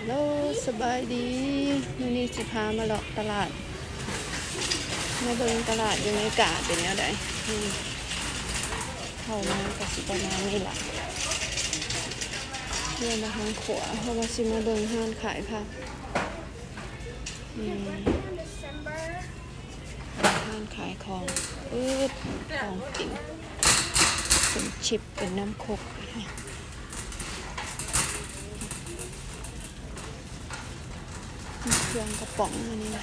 ໂລ ສະບາຍດີ ມື້ນີ້ຊິພາມາເລາະຕະຫຼາດ ມາເບິ່ງຕະຫຼາດຢູ່ອາເມລິກາເປັນແນວໃດ. ອືມ ເຂົ້າມາກໍຊິປະມານນີ້ລະ ເດີນມາທາງຂວາ ເພາະວ່າຊິມາເບິ່ງຮ້ານຂາຍຜັກ. ອືມ ຮ້ານຂາຍຂອງ ເອີ ຂອງກິນ ເປັນຊິບ ເປັນນ້ຳຄົກ ເຄື່ອງກະປ໋ອງອັນນີ້ນະ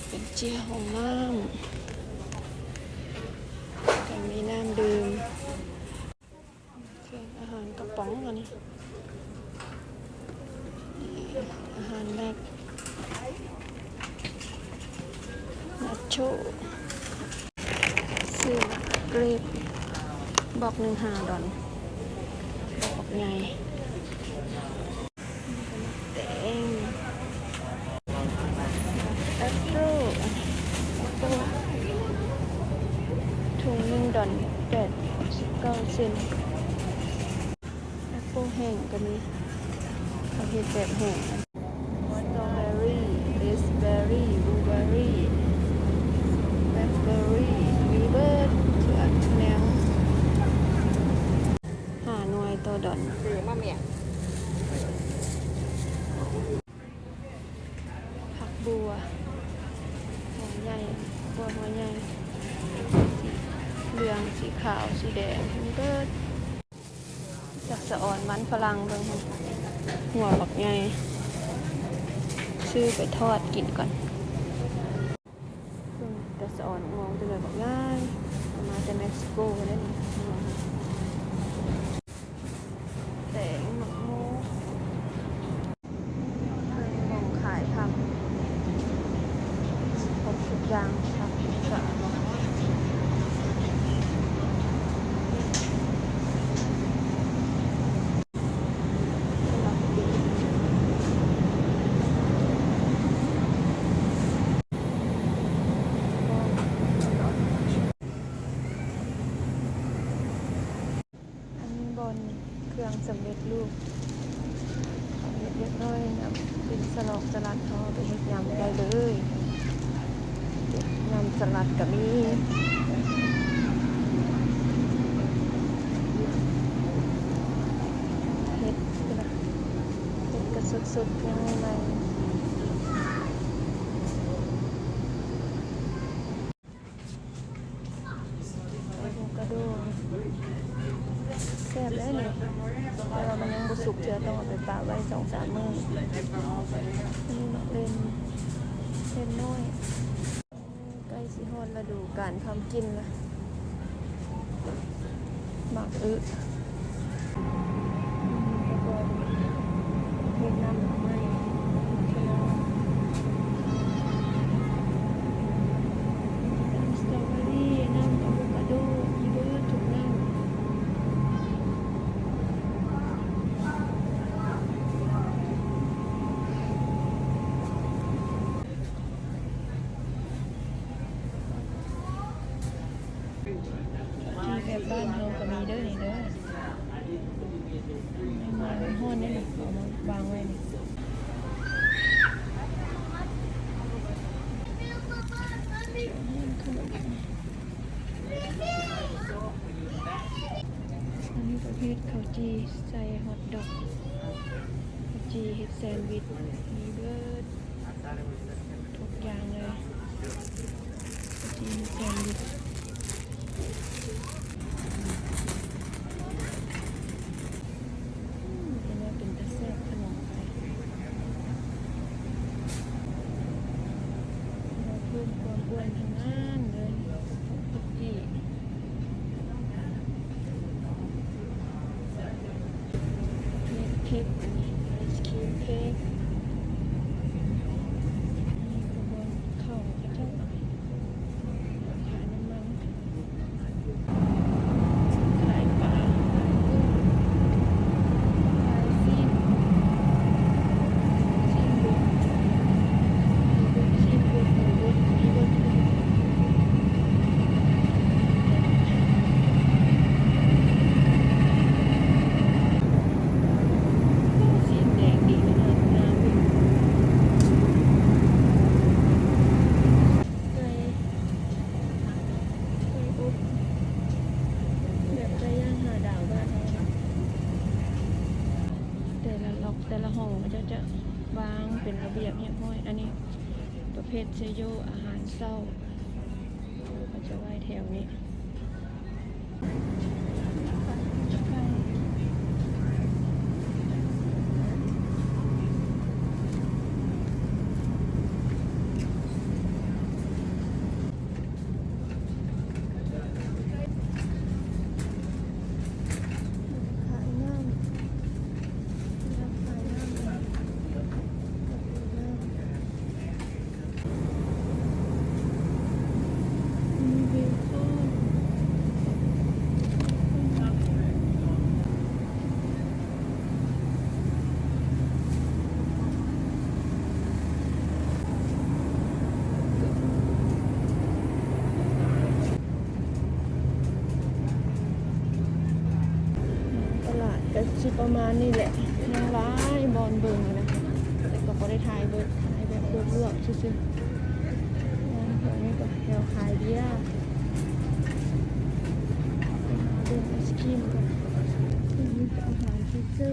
ເປັນເຈ້ຍຫ້ອງນ້ຳ ກໍມີນ້ຳດື່ມ. ເຄື່ອງອາຫານກະປ໋ອງອັນນີ້ ອາຫານແມັກ ນາໂຊ ຊື້ໝາກເກຣບ ບ໋ອກໜຶ່ງຫ້າດອນ ບ໋ອກບັກໃຫຍ່. ແຕງ ແອັບເປິ້ນ ແອັບເປິ້ນ ຖົງໜຶ່ງດອນ ແປດສິບເກົ້າເຊັນ. ແອັບເປິ້ນແຫ້ງກໍມີ ເຂົາເຮັດແບບແຫ້ງ ສະຕໍເບີຣີ ເຣສເບີຣີ ບລູເບີຣີ ແບລັກເບີຣີ ມີເບິດທຸກແນວ. ຫ້າໜ່ວຍຕໍ່ດອນ ຊື້ມາແມ່ ຜັກບົວ ຫົວໃຫຍ່ ບົວຫົວໃຫຍ່ ສີເຫຼືອງ ສີຂາວ ສີແດງ ມີເບິດ. ຈັກສະອອນມັນຝຣັ່ງເບິ່ງຫັ້ນ ຫົວບັກໃຫຍ່ ຊື້ໄປທອດກິນກ່ອນ. ເບິ່ງແຕ່ສະອອນງອງ ແຕ່ໃບບັກໃຫຍ່ ເອົາມາແຕ່ເມັກຊິໂກເດ້ນີ້. ແຕງ ໝາກໂມ ເຄື່ອງຂາຍຜັກ ຄົບທຸກຢ່າງ ຜັກ ສະອາດ. ອັນນີ້ບ່ອນເຄື່ອງສຳເລັດຮູບ ເຮັດຮຽບຮ້ອຍ ຍຳເປັນສະຫຼອກສະຫຼັດ ເຮົາເອົາໄປເຮັດຍຳໄດ້ເລີຍ ເຮັດຍຳສະຫຼັດກໍມີ. ເຫັດ ເຫັດກໍສົດໆ ຍັງໃໝ່ໆ. ອາໂວຄາໂດ ແຊບເດ້ນີ້ ແຕ່ວ່າມັນຍັງບໍ່ສຸກເທື່ອ ຕ້ອງເອົາໄປປະໄວ້ສອງສາມມື້. ອັນນີ້ໝາກເລັ່ນ ເລັ່ນນ້ອຍ ໃກ້ຊິຮອດລະດູການພຳກິນລະ. ໝາກອຶ ແລ້ວກໍເຮັດນ້ຳດອກໄມ້ ນ້ຳສະຕໍເບີຣີ ນ້ຳອາໂວຄາໂດ ມີເບິດທຸກນ້ຳ. ທີ່ແບບບ້ານເຮົາກໍມີເດີນີ້ເດີ ມັນຮ້ອນເດ້ນີ້ ເອົາມາວາງໄວ້ນີ້. ອັນນີ້ປະເພດເຂົ້າຈີ່ໃສ່ຮອດດອກ ເຂົ້າຈີ່ເຮັດແຊນວິດ ມີເບິດ ທຸກຢ່າງເລີຍ ຈີນແຊນວິດ. ອືມ ເປັນແນວເປັນຕາແຊບຂະໜົມໄທ ເພື່ອເພີ່ມຄວາມອ້ວນທັງນັ້ນເລີຍ ເຂົ້າຈີ່. ເຄ້ກ ເຄ້ກ ອັນນີ້ໄອສຄຣີມເຄ້ກ ອັນນີ້ກໍບ່ອນເຂົ້າເຂົາເຈົ້າຂາຍນ້ຳມັນ ຂາຍປາ ຂາຍປູ ຂາຍຊີ້ນ ຊີ້ນບົດ ຊີ້ນບົດ ໝູບົດ ມີເບິດ. ມີເບິດ ມີເບິດ. ເຈົ້າຈະວາງເປັນລະບຽບຮຽບຮ້ອຍ. ອັນນີ້ປະເພດເຊໂຍ ອາຫານເຊົ້າ ເຂົາຈະໄວ້ແຖວນີ້. ຕະຫຼາດກໍຊິປະມານນີ້ແຫຼະ ຍັງຫຼາຍບ່ອນເບິ່ງນະ ແຕ່ກໍບໍ່ໄດ້ຖ່າຍເບິດ ຖ່າຍແບບລວບໆຊື່ໆ. ແຖວນີ້ກໍແຖວຂາຍເບຍ ໄປຫາເບິ່ງໄອສະຄຣີມກ່ອນ. ນີ້ກໍອາຫານຟີເຊີ.